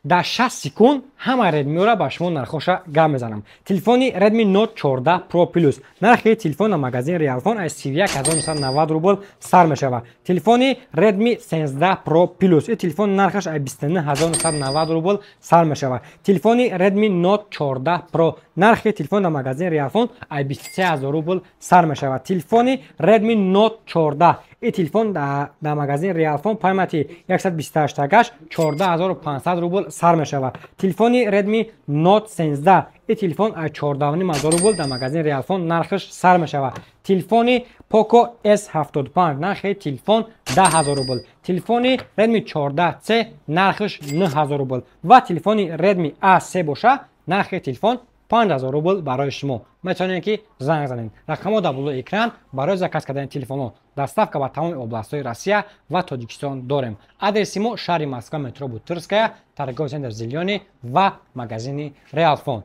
Дар 60 секунд ҳама Redmi-ро ба шумо нархоша гап мезанам. Телефони Redmi Note 14 Pro Plus, нархи телефон дар магазини Realphone аз 31 990 рубл сар мешавад. Телефони Redmi 13 Pro Plus, ин телефон нархаш аз 29 990 рубл сар мешавад. Телефони Redmi Note 14 Pro, нархи телефон дар магазини Realphone аз 23 000 рубл сар мешавад. Телефони Redmi Note 14, ин телефон дар магазини Realphone памяти 128-гаш 14 500 рубл сар мешавад. Телефони Redmi Note 13, ин телефон аз 14 500 рубл дар магазини Realphone нархаш сар мешавад. Телефони Poco S75, нархи телефон 10 000 рубл. Телефони Redmi 14C, нархаш 9000 рубл ва телефони Redmi A3 боша, нархи телефон 5000 рубл. Барои шумо метавонед, ки занг занед, рақамҳо дар болои экран. Барои заказ кардани телефонҳо доставка ба тамоми областҳои Россия ва Тоҷикистон дорем. Адреси мо: шаҳри Москва, метро Бутырская, торговый центр «Зелёный» ва магазини Реалфон.